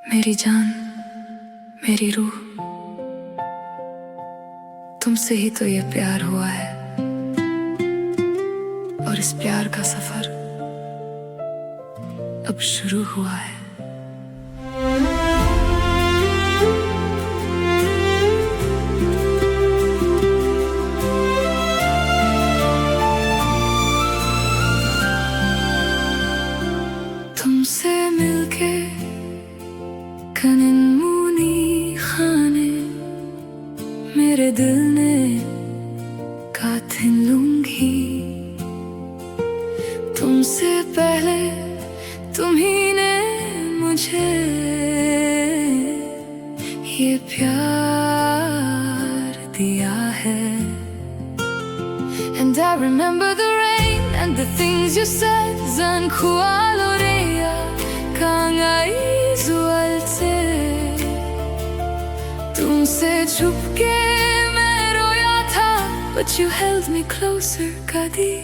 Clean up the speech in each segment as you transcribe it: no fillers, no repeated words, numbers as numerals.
मेरी जान मेरी रूह तुमसे ही तो ये प्यार हुआ है और इस प्यार का सफर अब शुरू हुआ है तुमसे मिलके कनन मुनी खाने मेरे दिल ने काथिन लूंगी तुमसे पहले तुम्ही ने मुझे ये प्यार दिया है And I remember the rain and the things you said Zan kualorea kangai zualte तुमसे छुप के मैं रोया था But you held me closer kadi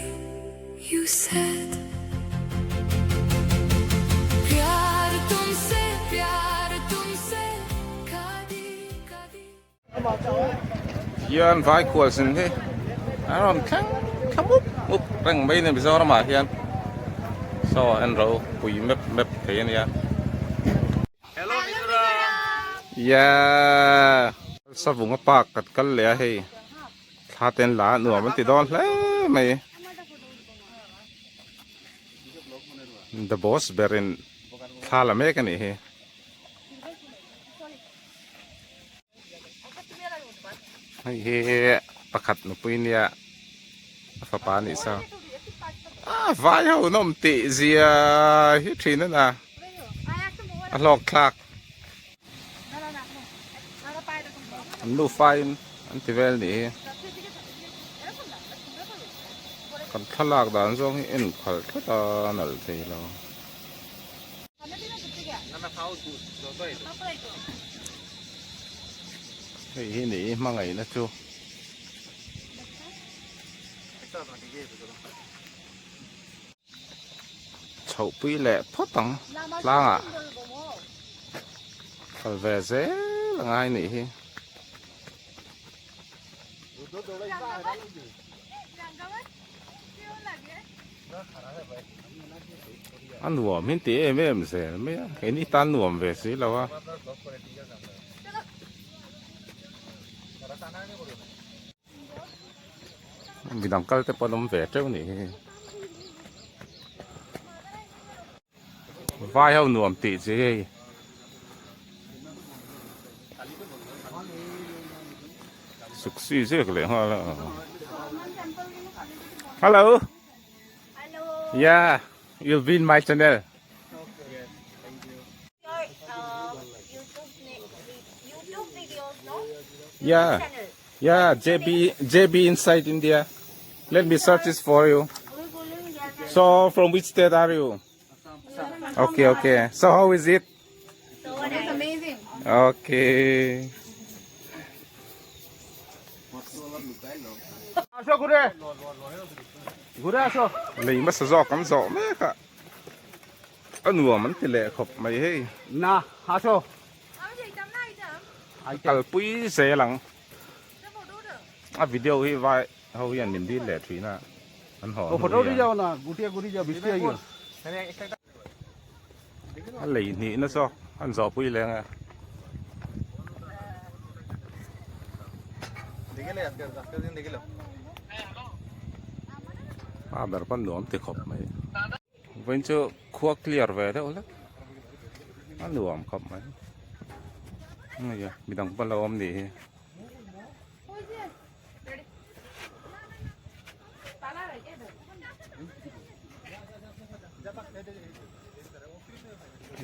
you said प्यार तुमसे प्यार तुमसे kadi kadi Hian vai khual sin hi a rawn thleng thla mup mup reng mai a ni Mizoram ah hian saw en ro pui mep mep thei a nia. Hello Mizoram! Yeah! Savunga park kan kal leh a hei thla te an la a nuam an ti dawn hle mai. The boss berin thla la mek a nih hi. Hei hi pakhat nupui nia a fapa a nih sa a vai ho nawm tih zia hi thin a na a hlawk thlak an nufa in an ti vel nih hi kan thlalak dan zawng hi en phal tlat a nalh thei lo. Hei hi ni hmangaihna chu chhoh pui leh phawt ang tlangah kal ve zel a ngai nih hi. A nuam hin ti em em zel mai a keini tan nuam ve si lo a. Midang kal te pawh an awm ve teuh nih hi. Vai ho nuam tih chi hei. Suk si zek leh nghal a. Hello. Hello. Yeah, you'll be in my channel. Your YouTube YouTube videos, no? Yeah. Channel. Yeah, JB JB Inside India. Let me search this for you. So, from which state are you? Okay, okay. So, how is it? So nice. Amazing. Okay. Lei hmasa zawk an zawh mek a, a nuam an ti leh khawp mai hei. A kalpui zel ang. A video hi vai ho hian min dil leh thin a, an haw hnu hian. A lei hnih na zawk an zawh pui leng a. A ber pawn nuam ti khawp mai. Vawiin chu khua clear ve deuh hlek a nuam khawp mai. Hei midang pawh an lo awm nih hi.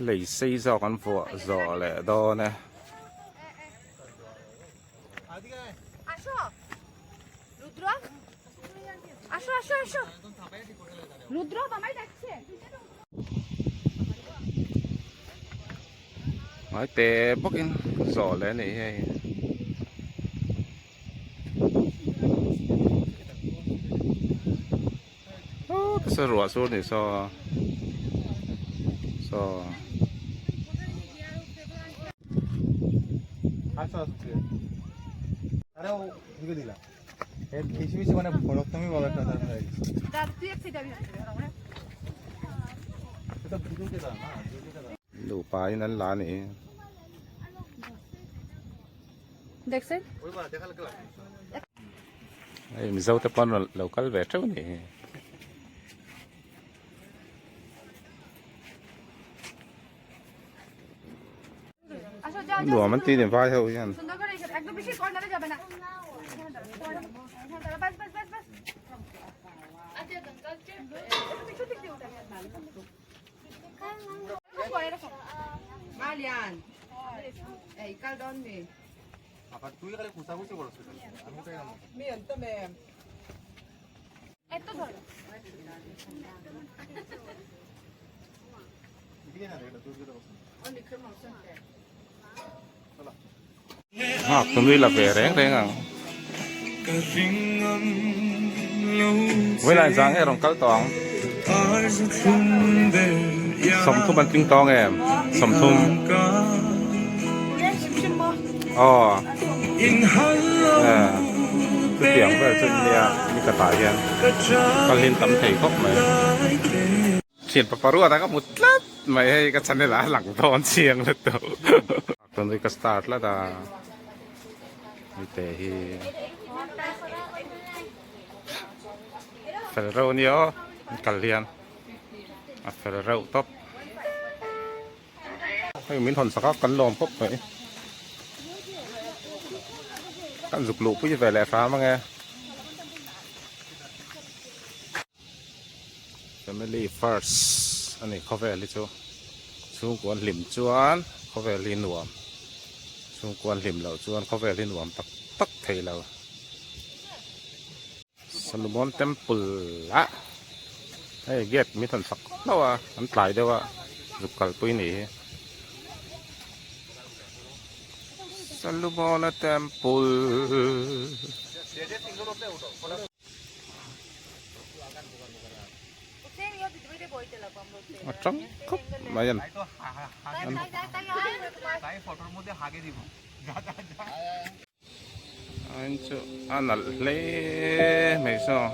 Lei sei zawk an vuah zawh leh dawn e. Ngai te bawkin zawh leh a nih hi hei. Aw ruah sur ni saw saw. Nupa in an la a nih hi. Hei Mizo te pawn rawn lo kal ve teuh a nih hi. Nuam an ti ni vai ho hian. Nghak chu nui la ve reng reng ang. Vawilah zang nge rawn kal tawh ang. Sawmthum an tling tawng em? Sawmthum. Aw. Chutiang vel chu nia ni ka tah hian kal hlim tam thei khawp mai. Thian papa ruat a ka hmu tlat mai hei ka channel ah a lang dawn chiang lutuk. Chuan ka star tlat a mite hi fel reuh ania aw an kal hian a fel reuh tawp hei min hawn sak a kan lawm khawp mai kan zuk luh pui ve leh hram ange family first a ni khawvel hi chu chhungkuan hlim chuan khawvel hi nuam chhungkuan hlim loh chuan khawvel hi nuam tak tak thei lo Solomon temple ah hei gate min rawn sak hlauh a an tlai deuh a zuk kalpui ni hi Solomon temple. A tang khawp mai a ni a in chu a nalh hle mai saw.